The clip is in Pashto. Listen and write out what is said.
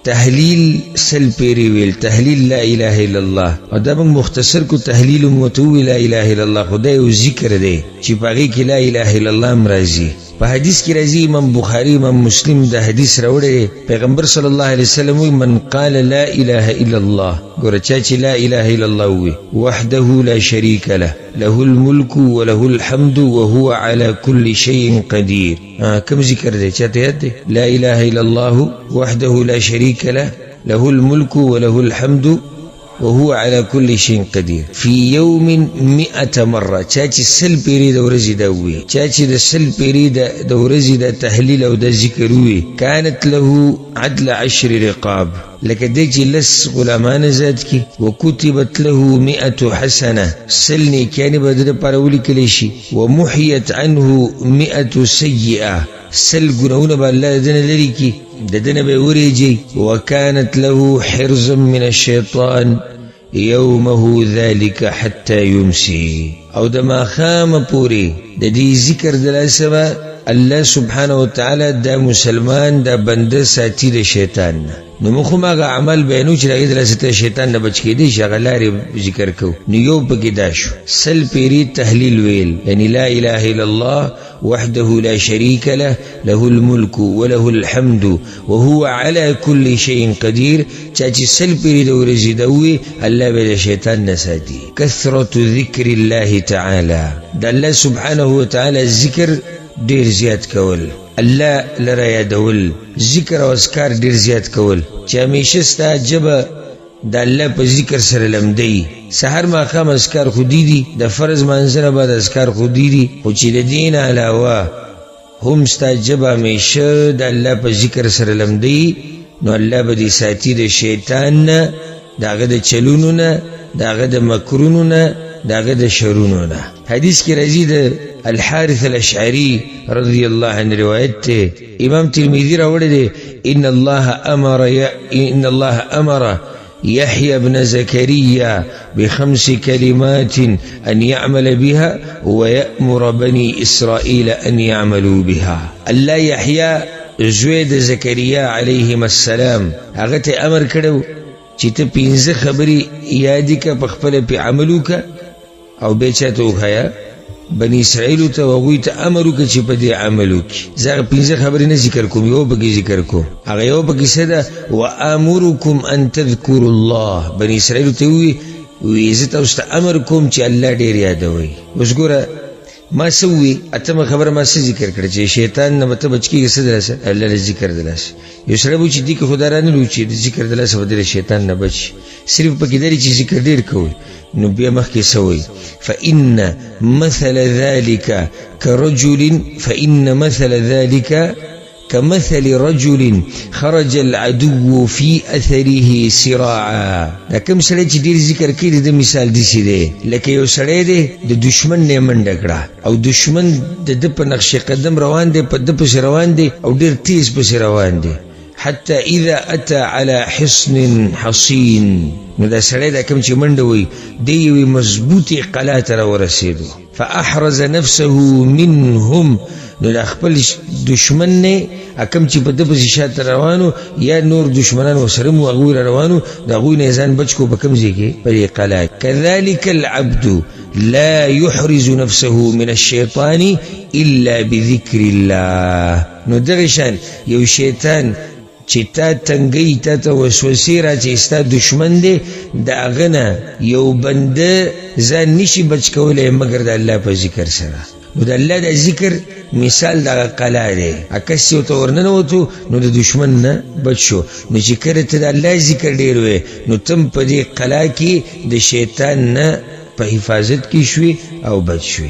تحلیل سل پیری ویل، تحلیل لا اله الا الله. او دا موږ مختصر کو، تحلیل مو ته وویل لا اله الا الله، خو دا یو ذکر دی چې په هغې کې لا اله الا الله هم راځي. په حدیث کې راځي، امام بخاري امام مسلم دا حدیث راوړی دی، پیغمبر صلی الله علیه وسلم وایي من قال لا اله الا الله، ګوره چا چې لا اله الا الله ووایي، وحده لا شریک له، له الملک وله الحمد وهو على كل شيء قدیر. کوم ذکر دی چاته یاد دی؟ لا اله الا الله وحده لا شریک له، له الملک وله الحمد وهو على كل شيء قدير في يوم 100 مرة. چا چې سل پیرې د ورځې دا ووایي، چا چې د سل پیرې د ورځې دا تحلیل او دا ذکر ووایي، كانت له عدل 10 رقاب، لکه دی چې لس غلامان آزاد کړي، وکتبت له 100 حسنة، سل نیکیانې به د ده لپاره ولیکلی شي، ومحیت عنه 100 سیئة، سل ګناهونه به الله د ده نه لرې کړي، د ده نه به یې ورېجوي، وكانت له حرزا من الشیطان يومه ذلك حتى يمسي. او د ماښامه پورې د دې ذکر د لاسه به الله سبحانه وتعالی دا مسلمان دا بنده ساتي د شیطان نه. نو موږ هم هغه عمل بیانو چې د هغې د لاسه ته شیطان نه بچ کېدی شي، هغه لارې ذکر کوو. نو یو پکې دا شو سل پیرې تحلیل ویل، یعنی لا اله الا الله وحده لا شريك له، له الملك وله الحمد وهو على كل شيء قدير. چا چې سل پیرې د ورځې دا ووایي، الله به د شیطان نه ساتي. کثرة ذکر الله تعالی، د الله سبحانه وتعالی ذکر ډېر زیات کول، الله لره یادول، ذکر او اذکار ډېر زیات کول، چې همیشه ستا ژبه د الله په ذکر سره لمدوي. سهار ماښام اذکار خو دي دي، د فرض لمانځه نه بعد اذکار خو دي دي، خو چې د دې نه علاوه هم ستا ژبه همیشه د الله په ذکر سره لمدوي، نو الله به دې ساتي د شیطان نه، د هغه د چلونو نه، د هغه د مکرونو نه، د هغه د شرونو نه. حدیث کې راځي د الحارث الاشعري رضی الله عنه روایت دی، امام ترمذي راوړی دی، ان الله امر يحيى بن زكريا بخمس كلمات أن يعمل بها ويأمر بني إسرائيل أن يعملوا بها. الله يحيى زوی د زکریا علیهم السلام هغه ته امر کړی چې ته پنځه خبرې یادې کړه، په خپله پرې عمل وکړه، او بیا چا ته وښیه؟ بني اسرائیلو ته، هغوی ته امر وکړه چې په دې عمل وکړي. زه هغه پنځه خبرې نه ذکر کوم، یوه پکې ذکر کوم. هغه یوه پکې څه ده؟ وآمرکم ان تذکروا الله. بني اسرائیلو ته ووایي، وایي زه تاسو ته امر کوم چې الله ډېر یادوئ. اوس ګوره ما څه ووایي، اتمه خبره ما څه ذکر کړه چې شیطان نه به ته بچ کېږې څه د لاسه؟ الله له ذکر د لاسه. یو سړی به چې دې کې خو دا رانه لو چې د ذکر د لاسه به دی له شیطان نه بچ شي، صرف پکې دا دی چې ذکر ډېر کوئ. نو بیا مخکې څه وایي؟ فإن مثل ذلك كرجل، فإن مثل ذلك كمثل رجل خرج العدو في أثره سراعا. دا کوم سړی چې ډېر ذکر کوي د ده مثال داسې دی لکه یو سړی دی د دښمن نه یې منډه کړه، او دښمن د ده په نقش قدم روان دی، په ده پسې روان دی، او ډېر تیز پسې روان دی، حتى إذا أتى على حصن حصين. نو دا سړی دا کوم چې منډه وایي دی یوې مضبوطې قلا ته راورسېدو، فأحرز نفسه منهم. نو دا خپل دښمن نه کوم چې په ده پسې شاته روان و یا نور دښمنان ورسره هم وو، هغوی را روان وو، د هغوی نه یې ځان بچ کړو. په کوم ځای کې؟ په دې قلا. كذلك العبد لا يحرز نفسه من الشيطان إلا بذكر الله. نو دغه شان یو شیطان چې تا تنګوي، تا ته وسوسې راچوي، ستا دښمن دی، د هغه نه یو بنده ځان نشي بچ کولی مګر د الله په ذکر سره. نو د الله د ذکر مثال دغه قلا دی، کس چې ورته ورننوتو نو د دښمن نه بچ شو. نو چې کله ته د الله ذکر ډېر وې، نو ته هم په دې قلا کې د شیطان نه په حفاظت کې شوې او بچ شوې.